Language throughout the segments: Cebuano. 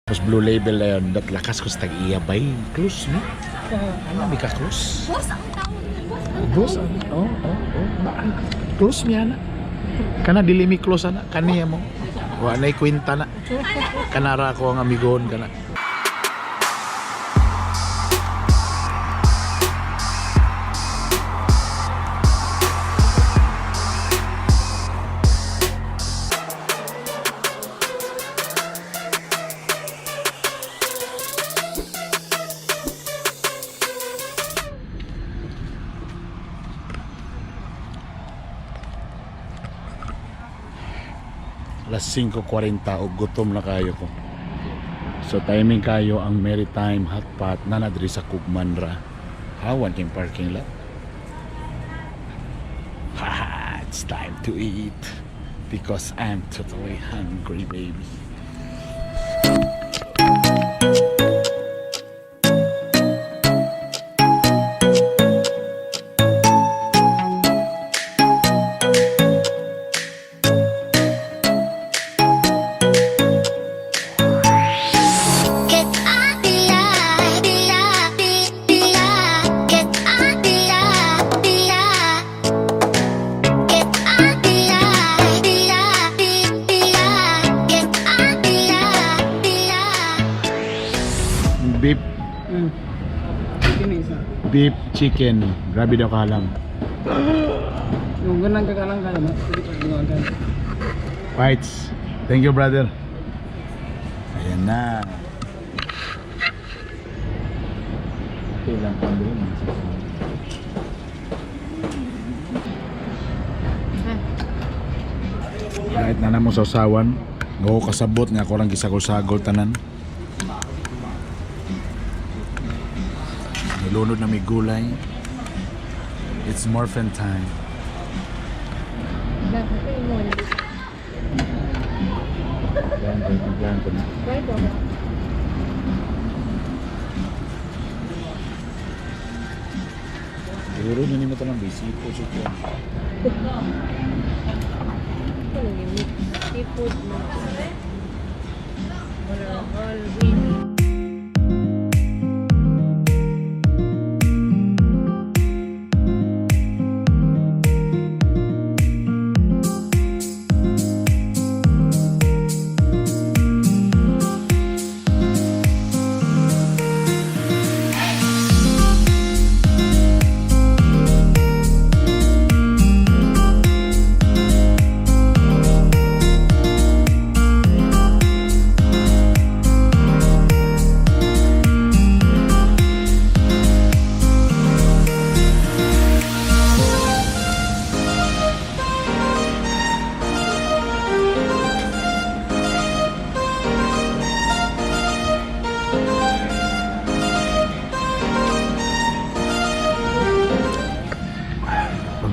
Tapos Blue Label na yun, dat lakas ko sa tag-iya bay. Close no? Ano, may ka-close? Boss ang tawag. Boss ang Boss, oh. Close niya na. Kana dili mi close ana, kaniya mo. Wa nay kwenta na. Kanara ko ang amigon kana. Alas 5:40 og gutom na kayo ko. So timing kayo ang Maritime Hot Pot na nadiri sa Kugmanra. Hawan king parking lot. Haha, it's time to eat because I'm totally hungry, baby. Get up, la, la, la. Get up, la, la. Get up, la, la, la. Get up, la, la. Beef, Chicken isa. beef chicken. Grabe daw kalam. Yung ganang kakalang kaya na. Hindi pa ginawa. Whites. Thank you, brother. Ayan na. Okay lang pa din. Kahit na namo sa usawan, go kasabot nga ako lang gisagol-sagol tanan. Nilunod na may gulay. It's morphin time. Yan, timplahan ko na. Siguro na nimo tanang basic po siya. Seafood mo. Wala, all green.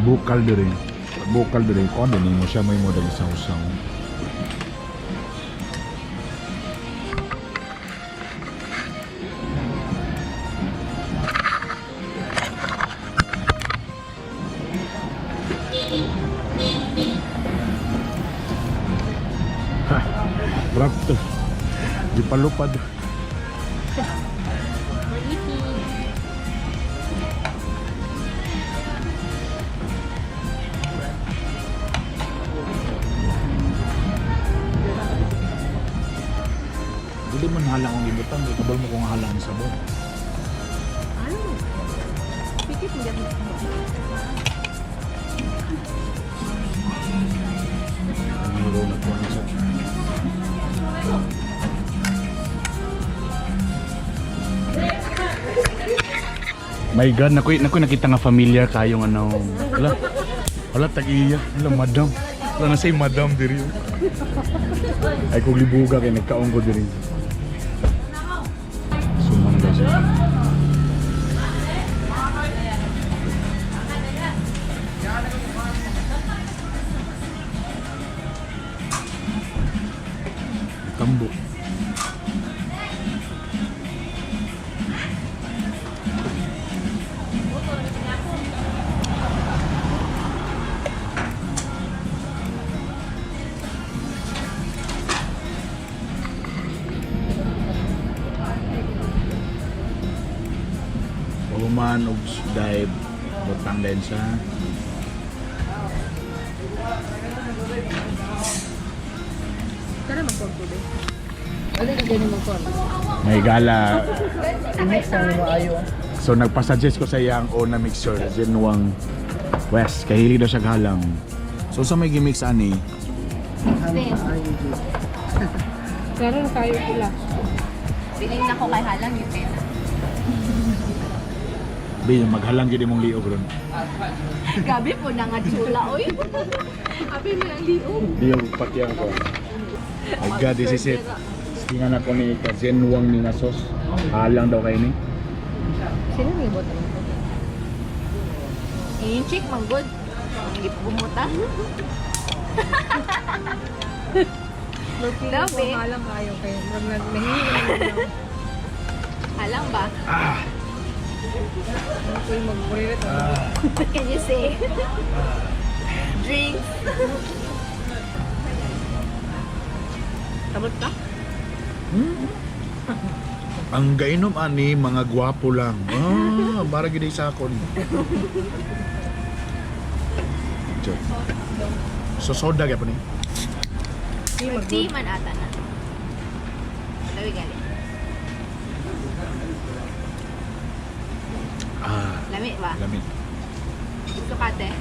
Pagbukal diri, pagbukal diri ko ano nimo siya may model sausaw. Ha, wrap to. Di palupad. We're eating. Dili man halang ang ibutang, kay kabal mo kung halang sa sabon. Ano? Pikit mo yan. Ang hero na po na siya. My God, nakoy nakoy nakita nga familiar kayong ano. Wala. Wala tag-iya. Wala madam. Wala na say madam diri. Ay kog libuga kay nagkaon ko diri. Sumang daw siya. Tambo. Ganahan og dive butang din siya. Tara magpagtuloy. Ano ka ganyan magkuhan? May gala. Mix ang maayo. So nagpasuggest ko sa iyang own na mixture, Zinwang West. Kahili daw siya halang. So sa may gimix ani, Pero kayo pula. Bilin na ko kay Halang yung pera. bi maghalang gyud imong liog ron. Gabi po na nga chula, oy. Abi mo ang liog. Liog pati ang ko. My God, this is it. Tingnan ako ni Zenwang ni nga sauce. Halang daw kayo ni. Sino may bota mo? Eh, yung chick, man good. Hindi po bumuta. Magpili Love ko eh. halang kayo kayo. Nahihinom na. Halang ba? Uy, magmuririt. What can you say? Drinks. Sabot ka? Ang gainom ani mga gwapo lang. Ah, para gid sa akon. Joke. So soda gyapon ni. Tea man ata na. Lawi gali. Ah, Lami ba? lamit. Gusto ka, te?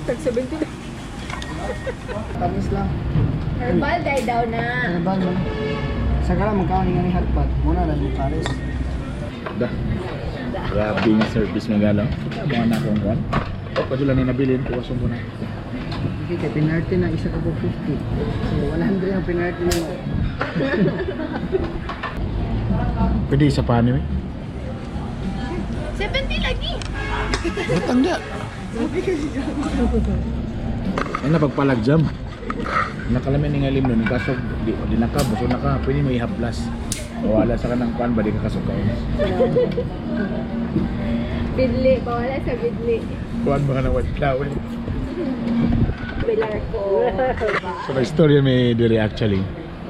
Tag 70. Tamis lang. Herbal dye daw na. Herbal man. Sa kala magkaon nga ni hotpot. Muna lang yung pares. Da. Grabe nga service mga galaw. Mga na akong kwan. Oh, kadyo lang ni nabilin kuwason ko na. Okay, kay pinarte na isa ka po 50. So 100 ang pinarte na mo. Pwede isa pa ni. Eh. 70 lagi. Butang da. Ay napagpalag jam. Nakalamin ni nga limnon kaso di di naka buso naka pwede mo ihaplas. Wala sa kanang kwan ba di ka kasukaw. Bidli. Bawala sa bidli. Kwan ba ka na wala eh. Bilar ko. So may istorya may diri actually.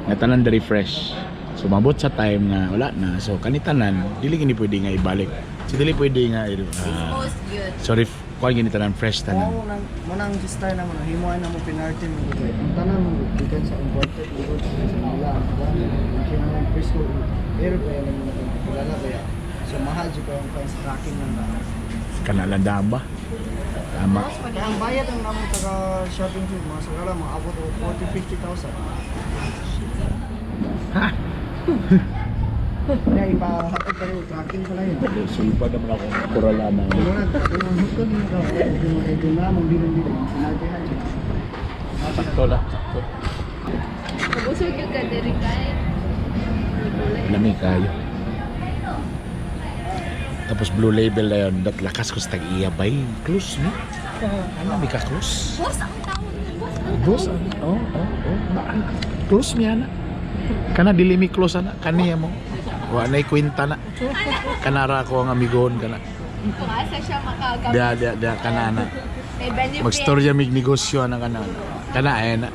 Nga tanan diri fresh. So mabot sa time nga wala na. So kanitanan dili gini pwede nga ibalik. So dili pwede nga Dispose yun. sorry kuan gini tanan fresh tanan. Mo nang mo nang style na mo himuan na mo pinarte mo gud. Ang tanan mo gikan sa imported gud sa nila. Ang mo presko pero kaya lang mo kilala kaya. So mahal jud kayo ang price sa tracking lang ba. Kanalanda ba? Tama. Kaya ang bayad ang namo taga shopping fee mga sagala maabot og 40 50,000. Ha? Kaya ipahatid pa rin tracking pala yun. Sulpa naman ako kurala na. Muna, kung hukod mo ka, kung na mong bilong-bilong, sinabihan siya. Sakto lah, sakto. Mabusog yung ka diri kay. Lami kayo. Tapos blue label na yun, dat lakas ko sa tag-iya bay. Close no? Ano, may ka-close? Boss ang tawag. Boss ang Close? Oh. Close niya na. Kana dili mi close ana kaniya mo. Wa nay kwenta na. Kanara ko ang amigon kana. Kung asa siya makagamit. Dia dia dia kana na. May benefit. Magstorya mig negosyo ana kana. Kana ay na.